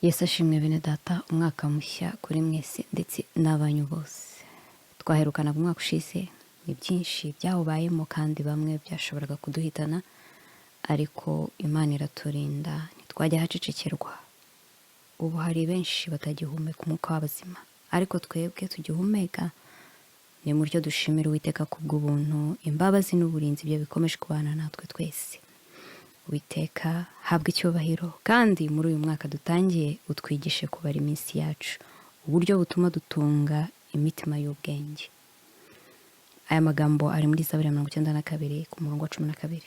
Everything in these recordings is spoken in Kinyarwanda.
Yesu ashimwe bene data, umwaka mushya kuri mwese ndetse n'abanyu bose. Twaherukanaga umwaka ushize, ni byinshi byawubayemo kandi bamwe byashoboraga kuduhitana, ariko Imana iraturinda ntitwajya ahacecekerwa. Ubu hari benshi batagihumeka umwuka w'abazima, ariko twebwe tugihumeka ni muryo dushimira Uwiteka kubw'ubuntu, imbabazi n'uburinzi bye bikomeje kubana natwe twese. Uwiteka habwa icyubahiro, kandi muri uyu mwaka dutangiye utwigishe kubara iminsi yacu, uburyo butuma dutunga imitima y'ubwenge. Aya magambo ari muri Zaburi ya 92 ku murongo wa 12.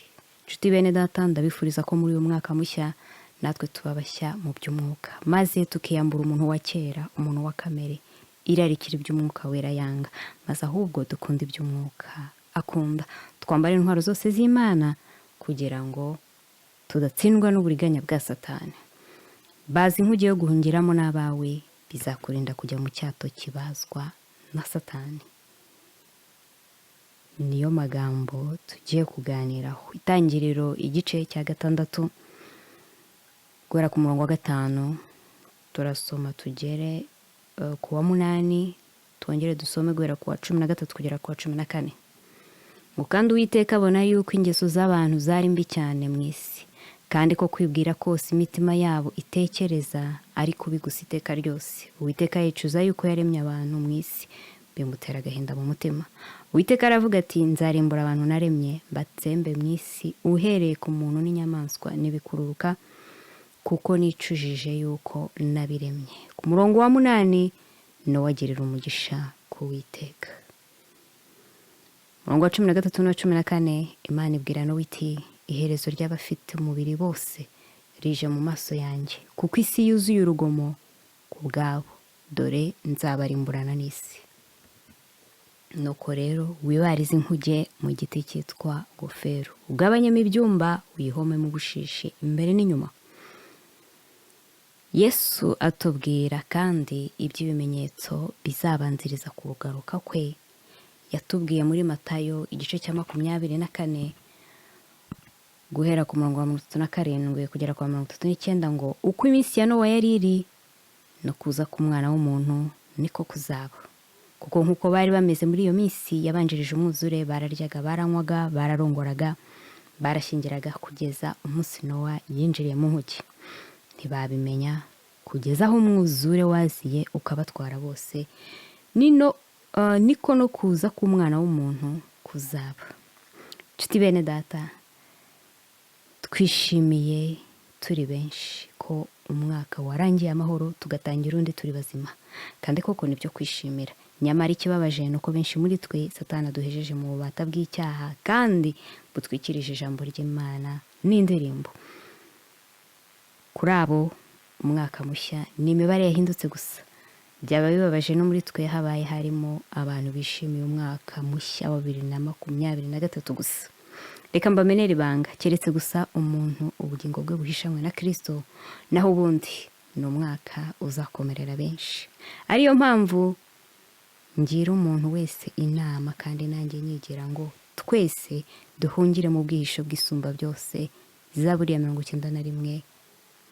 Nshuti bene data, ndabifuriza ko muri uyu mwaka mushya natwe tuba bashya mu by'umwuka, maze tukiyambura umuntu wa kera, umuntu wa kamere irarikira iby'umwuka wera yanga, maze ahubwo dukunda iby'umwuka akunda. Twambara intwaro zose z'Imana kugira ngo tudatsindwa n'uburiganya bwa Satani. Baza inkuge yo guhungiramo n'abawe, bizakurinda kujya mu cyato kibazwa na Satani. Niyo magambo tugiye kuganiraho. Itangiriro igice cya 6 guhera ku murongo wa 5 turasoma tugere ku wa 8, twongere dusome guhera ku wa 13 kugera ku wa 14. Ngo kandi Uwiteka abona yuko ingeso z'abantu zari mbi cyane mu isi, kandi ko kwibwira kose imitima yabo itekereza ari kubi gusa iteka ryose. Uwiteka yicuza yuko yaremye abantu mu isi, bimutera agahinda mu mutima. Uwiteka aravuga ati, nzarimbura abantu naremye mbatsembe mu isi, uhereye ku muntu n'inyamaswa n'ibikururuka, kuko nicujije yuko nabiremye. Ku murongo wa 8, Nowa agirira umugisha ku Uwiteka. Umurongo wa 13 n'uwa 14, Imana ibwira Nowa iti, iherezo ry'abafite umubiri bose rije mu maso yanjye, kuko isi yuzuye urugomo ku bwabo, dore nzabarimburana n'isi. Nuko rero wibarize inkuge mu giti cyitwa goferu, ugabanyemo ibyumba, uyihomemo ubushishi imbere n'inyuma. Yesu atubwira kandi iby'ibimenyetso bizabanziriza kugaruka kwe. Yatubwiye muri Matayo igice cya 24 guhera ku murongo wa 37 kugera ku wa 39 ngo uko iminsi ya Nowa yari iri no kuza k'umwana w'umuntu niko kuzaba. Kuko nk'uko bari bameze muri iyo minsi yabanjirije umwuzure, bararyaga, baranywaga, bararongoraga, barashyingiraga, kugeza umunsi Nowa yinjiriye mu nkuge. Ntibabimenya kugeza aho umwuzure waziye ukabatwara bose. Niko no kuza k'umwana w'umuntu kuzaba. Nshuti bene data, twishimiye turi benshi ko umwaka warangiye amahoro, tugatangira undi turi bazima, kandi koko nibyo kwishimira. Nyamara ikibabaje ni uko benshi muri twe Satani aduhejeje mu bubata bw'icyaha, kandi butwikirije ijambo ry'Imana n'indirimbo. Kuri abo umwaka mushya ni imibare yahindutse gusa. Byaba bibabaje no muri twe habaye harimo abantu bishimiye umwaka mushya wa 2023 gusa. Reka mbamenere ibanga, keretse gusa umuntu ubugingo bwe buhishanywe na Kristo, naho ubundi ni umwaka uzakomerera benshi. Ariyo mpamvu ngira umuntu wese inama, kandi nanjye nyigira, ngo twese duhungire mu bwihisho bw'isumba byose. Zaburi ya 91,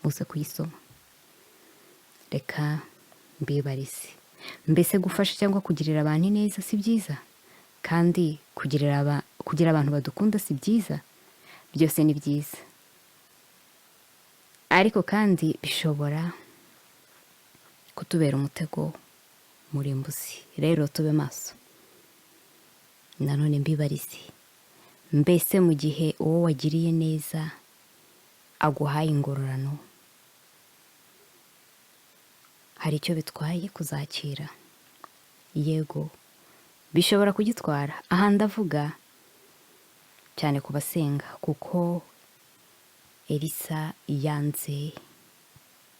muze kuyisoma. Reka mbibarize, mbese gufasha cyangwa kugirira abantu ineza si byiza? Kandi kugira abantu badukunda si byiza? Byose ni byiza, ariko kandi bishobora kutubera umutego murimbuzi. Rero tube maso. Nanone mbibarize, mbese mu gihe uwo wagiriye neza aguhaye ingororano, hari icyo bitwaye kuzakira? Yego, bishobora kugitwara. Aha ndavuga cyane ku basenga, kuko Elisa yanze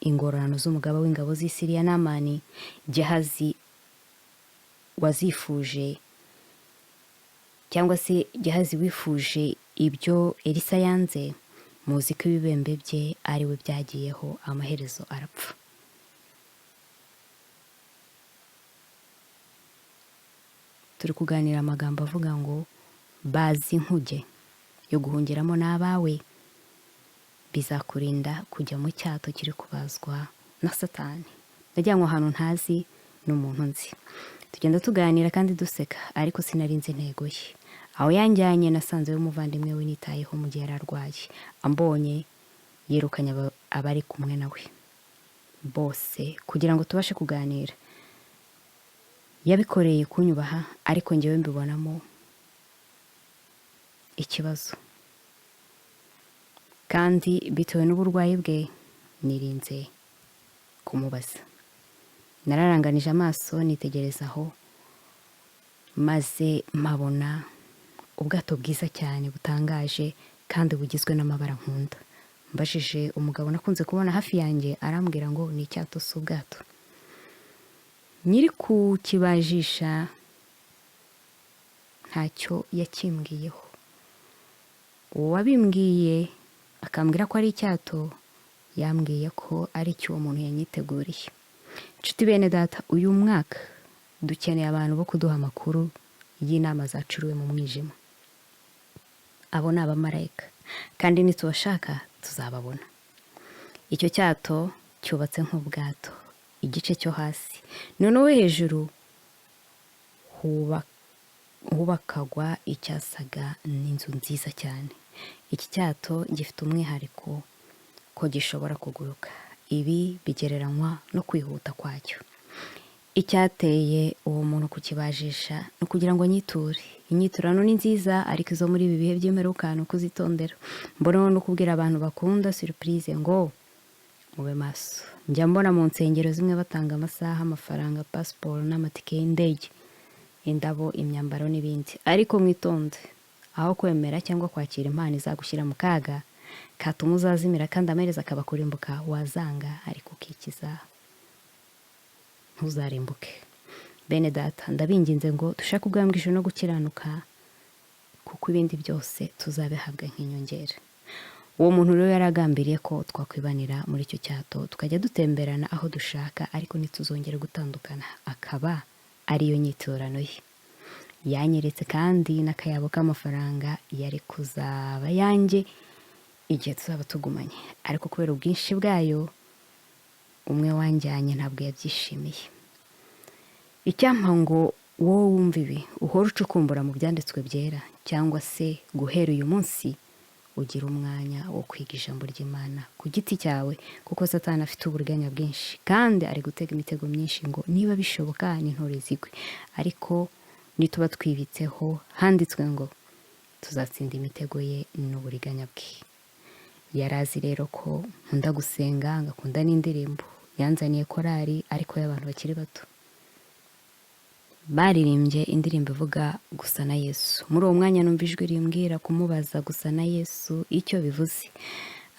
ingororano z'umugaba w'ingabo z'i Siriya Namani. Gehazi wazifuje, cyangwa se Gehazi wifuje ibyo Elisa yanze, muzi ko ibibembe bye ari we byagiyeho, amaherezo arapfa. Turi kuganira amagambo avuga ngo bazi inkuge yo guhungiramo n'abawe, bizakurinda kujya mu cyato kiri kubazwa Na Satani. Najyanywe ahantu ntazi n'umuntu nzi, tugenda tuganira kandi duseka, ariko sinari nzi intego ye. Aho yanjyanye nasanzeyo umuvandimwe we nitayeho mu gihe yari arwaye. Ambonye yirukanye abari kumwe nawe bose kugira ngo tubashe kuganira. Yabikoreye kunyubaha, ariko njyewe mbibonamo ikibazo, kandi bitewe n'uburwayi bwe nirinze kumubaza. Nararanganije amaso nitegereza aho, maze mpabona ubwato bwiza cyane butangaje kandi bugizwe n'amabara nkunda. Mbajije umugabo nakunze kubona hafi yanjye, arambwira ngo ni icyato, si ubwato. Nyiri kukibajisha ntacyo yakimbwiyeho. Uwabimbwiye akambwira ko ari icyato, yambwiye ko ari icyo uwo muntu yanyiteguriye. Inshuti bene data, uyu mwaka dukeneye abantu bo kuduha amakuru y'inama zacuriwe mu mwijima. Abo ni abamarayika, kandi nitubashaka tuzababona. Icyo cyato cyubatse nk'ubwato igice cyo hasi, noneho hejuru hubakagwa icyasaga n'inzu nziza cyane. Iki cyato gifite umwihariko ko gishobora kuguruka. Ibi bigereranywa no kwihuta kwacyo. Icyateye uwo muntu kukibajisha ni ukugira ngo anyiture. Inyiturano ni nziza, ariko izo muri ibi bihe by'imperuka ni ukuzitondera. Mboneho no kubwira abantu bakunda surprise ngo mube maso. Njya mbona mu nsengero zimwe batanga amasaha, amafaranga, pasiporo n'amatike y'indege, indabo, imyambaro n'ibindi, ariko mwitonde. Aho kwemera cyangwa kwakira impano izagushyira mu kaga katuma uzazimira kandi amaherezo akaba kurimbuka, wazanga ariko ukikiza ntuzarimbuke. Bene data, ndabinginze ngo dushake ubwami bw'ijuru no gukiranuka, kuko ibindi byose tuzabihabwa nk'inyongera. Uwo muntu rero yari agambiriye ko twakwibanira muri icyo cyato, tukajya dutemberana aho dushaka, ariko ntituzongere gutandukana, akaba ariyo nyiturano ye. Yanyeretse kandi n'akayabo k'amafaranga yari kuzaba yanjye igihe tuzaba tugumanye, ariko kubera ubwinshi bwayo umwe wanjyanye ntabwo yabyishimiye. Icyampa ngo wowe wumva ibi uhore ucukumbura mu byanditswe byera, cyangwa se guhera uyu munsi ugira umwanya wo kwiga ijambo ry'Imana ku giti cyawe, kuko Satani afite uburiganya bwinshi kandi ari gutega imitego myinshi ngo niba bishoboka n'intore zigwe. Ariko nituba twibitseho handitswe ngo tuzatsinda imitego ye n'uburiganya bwe. Yari azi rero ko nkunda gusenga, ngakunda n'indirimbo. Yanzaniye korari, ariko y'abantu bakiri bato. Baririmbye indirimbo ivuga gusa na Yesu. Muri uwo mwanya numva ijwi rimbwira kumubaza gusa na Yesu icyo bivuze.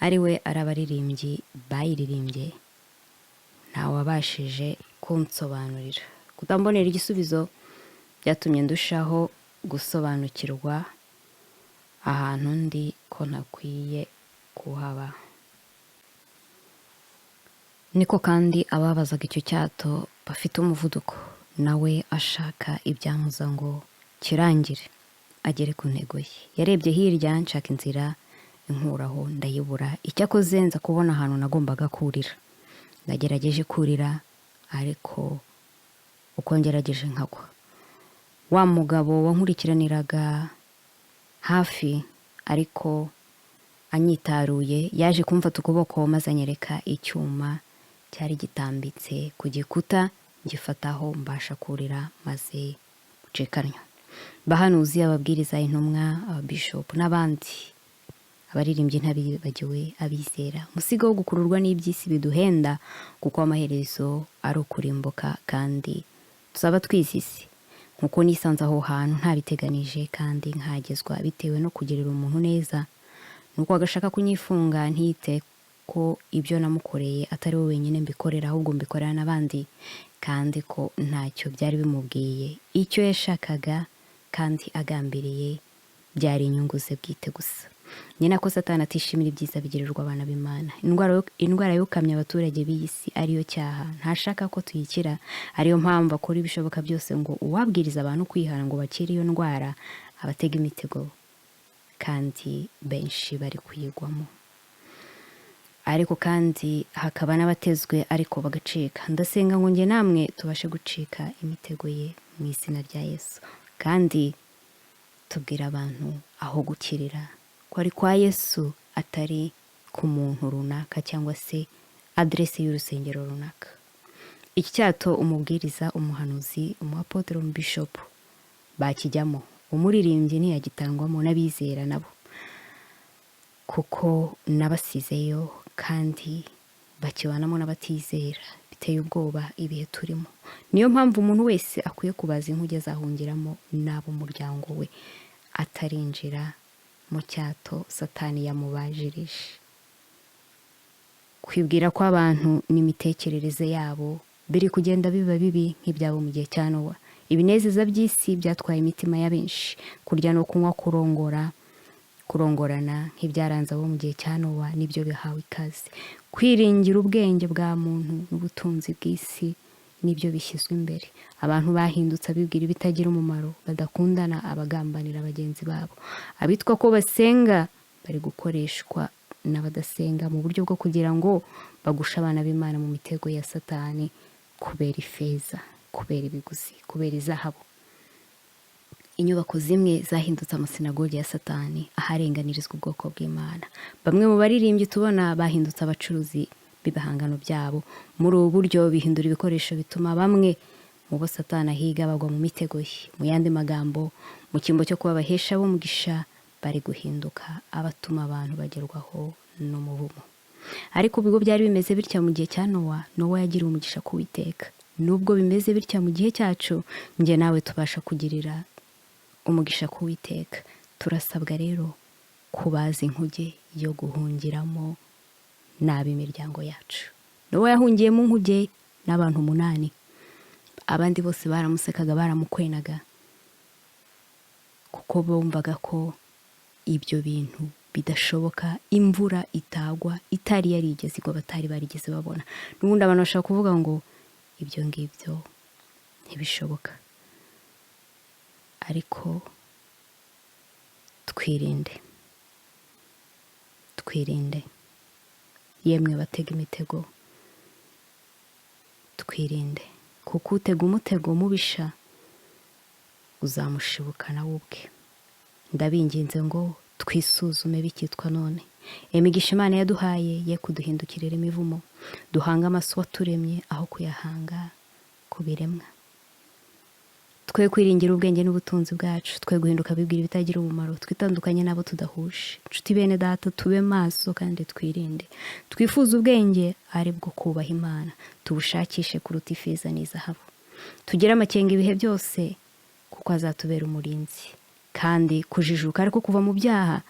Ari we, ari abaririmbyi bayiririmbye, ntawabashije kunsobanurira. Kutambonera igisubizo byatumye ndushaho gusobanukirwa ahantu ndi ko ntakwiye kuhaba. Niko kandi ababazaga icyo cyato bafite umuvuduko, nawe ashaka ibyamuza ngo kirangire agere ku ntego ye. Yarebye hirya nshaka inzira inkuraho ndayibura. Icyakoze nza kubona ahantu nagombaga kurira. Nagerageje kurira, ariko uko ngerageje nkagwa. Wa mugabo wankurikiraniraga hafi ariko anyitaruye yaje kumfata ukuboko, maze anyereka icyuma cyari gitambitse ku gikuta, ngifataho mbasha kurira maze gucikanywa. Bahanuzi, ababwiriza, intumwa, ababishopu n'abandi, abaririmbyi, ntabibagiwe abizera, umusigo wo gukururwa n'iby'isi biduhenda, kuko amaherezo ari ukurimbuka kandi tuzaba twizize. Nkuko nisanze aho hantu ntabiteganije kandi nkagezwa bitewe no kugirira umuntu neza, nuko agashaka kunyifunga ntiyite ko ibyo namukoreye atari we wenyine mbikorera, ahubwo mbikorera n'abandi, kandi ko ntacyo byari bimubwiye. Icyo yashakaga kandi agambiriye byari inyungu ze bwite gusa. Ni nako Satani atishimira ibyiza bigirirwa abana b'Imana. Indwara yokamye abaturage b'iyi si, ariyo cyaha, ntashaka ko tuyikira. Ariyo mpamvu akora ibishoboka byose ngo uwabwiriza abantu kwihana ngo bakire iyo ndwara abatega imitego, kandi benshi bari kuyigwamo. Ariko kandi hakaba n'abatezwe ariko bagacika. Ndasenga ngo njye namwe tubashe gucika imitego ye mu izina rya Yesu. Kandi tubwira abantu aho gukirira ko ari kwa Yesu, atari ku muntu runaka cyangwa se aderesi y'urusengero runaka. Iki cyato umubwiriza, umuhanuzi, umuapotre, umubishopu bakijyamo, umuririmbyi ntiyagitangwamo, n'abizera nabo, kuko nabasizeyo kandi bakibanamo n'abatizera. Biteye ubwoba ibihe turimo. Niyo mpamvu umuntu wese akwiye kubaza inkuge azahungiramo n'ab'umuryango we, atarinjira mu cyato Satani yamubajirije. Kwibwira kw'abantu n'imitekerereze yabo biri kugenda biba bibi nk'ibyabo mu gihe cya Nowa. Ibinezeza by'isi byatwaye imitima ya benshi. Kurya no kunywa, kurongora, kurongorana, nk'ibyaranze abo mu gihe cya Nowa, nibyo bihawe ikaze. Kwiringira ubwenge bwa muntu n'ubutunzi bw'isi nibyo bishyizwe imbere. Abantu bahindutse abibwira ibitagira umumaro, badakundana, abagambanira bagenzi babo. Abitwa ko basenga bari gukoreshwa n'abadasenga mu buryo bwo kugira ngo bagushe abana b'Imana mu mitego ya Satani, kubera ifeza, kubera ibiguzi, kubera izahabu. Inyubako zimwe zahindutse amasinagogi ya Satani, aharenganirizwa ubwoko bw'Imana. Bamwe mu baririmbyi tubona bahindutse abacuruzi b'ibihangano byabo. Muri ubu buryo bihindura ibikoresho bituma bamwe mu bo Satani ahiga bagwa mu mitego ye. Mu yandi magambo, mu cyimbo cyo kuba abahesha b'umugisha, bari guhinduka abatuma abantu bagerwaho n'umuvumo. Ariko ubwo byari bimeze bitya mu gihe cya Nowa, Nowa yagiriwe umugisha ku Uwiteka. Nubwo bimeze bitya mu gihe cyacu, njye nawe tubasha kugirira umugisha ku Uwiteka. Turasabwa rero kubaza inkuge yo guhungiramo n'ab'imiryango yacu. Nowa yahungiye mu nkuge n'abantu 8. Abandi bose baramusekaga, baramukwenaga, kuko bumvaga ko ibyo bintu bidashoboka, imvura itagwa, itari yarigeze igwa, batari barigeze babona. N'ubundi abantu bashobora kuvuga ngo ibyo ngibyo ntibishoboka. Ariko twirinde, twirinde yemwe batega imitego, twirinde, kuko utega umutego mubisha uzamushibuka nawe ubwe. Ndabinginze ngo twisuzume bikitwa none. Imigisha Imana yaduhaye ye kuduhindukirira imivumo. Duhange amaso waturemye aho kuyahanga ku biremwa. Twe kwiringira ubwenge n'ubutunzi bwacu, twe guhinduka bibwira ibitagira umumaro, twitandukanye n'abo tudahuje. Inshuti bene data, tube maso kandi twirinde. Twifuze ubwenge ari bwo kubaha Imana, tubushakishe kuruta ifeza n'izahabu. Tugire amakenga ibihe byose, kuko azatubera umurinzi. Kandi kujijuka ariko kuva mu byaha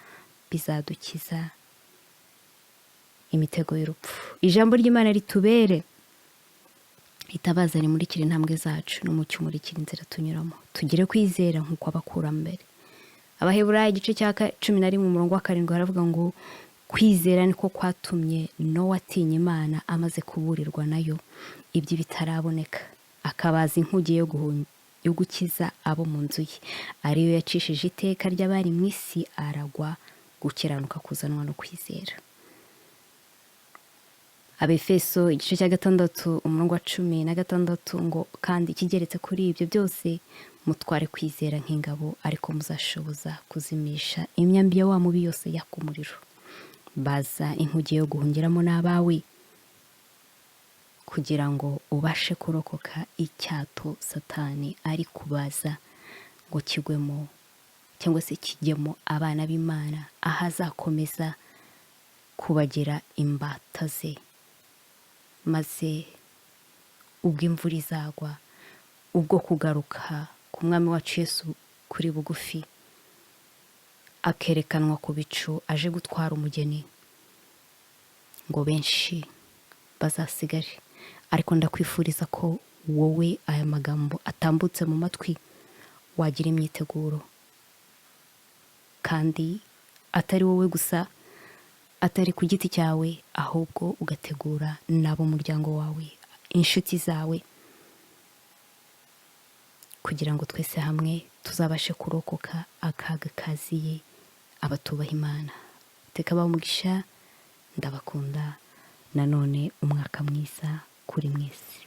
bizadukiza imitego y'urupfu. Ijambo ry'Imana ritubere itabaza, rimurikira intambwe zacu, n'umucyo umurikira inzira tunyuramo. Tugire kwizera nk'uko abakurambere. Abaheburayo igice cya 11 umurongo wa 7 haravuga ngo kwizera niko kwatumye Nowa atinya Imana amaze kuburirwa nayo iby'ibitaraboneka, akabaza inkuge yo gukiza abo mu nzu ye, ariyo yacishije iteka ry'abari mu isi, aragwa gukiranuka kuzanwa no kwizera. Abefeso igice cya 6 umurongo wa 16 ngo kandi ikigeretse kuri ibyo byose, mutware kwizera nk'ingabo, ariko muzashoboza kuzimisha imyambi ya wa mubi yose yaka umuriro. Baza inkuge yo guhungiramo n'abawe, kugira ngo ubashe kurokoka icyato Satani ari kubaza ngo kigwemo cyangwa se kijyemo abana b'Imana, aho azakomeza kubagira imbata ze. Maze ubwo imvura izagwa, ubwo kugaruka ku mwami wacu Yesu kuri bugufi, akerekanwa ku bicu aje gutwara umugeni, ngo benshi bazasigare. Ariko ndakwifuriza ko wowe aya magambo atambutse mu matwi wagira imyiteguro, kandi atari wowe gusa, atari ku giti cyawe, ahubwo ugategura n'ab'umuryango wawe, inshuti zawe, kugira ngo twese hamwe tuzabashe kurokoka akaga kaziye abatubaha Imana. Teka umugisha. Ndabakunda nanone, umwaka mwiza kuri mwese.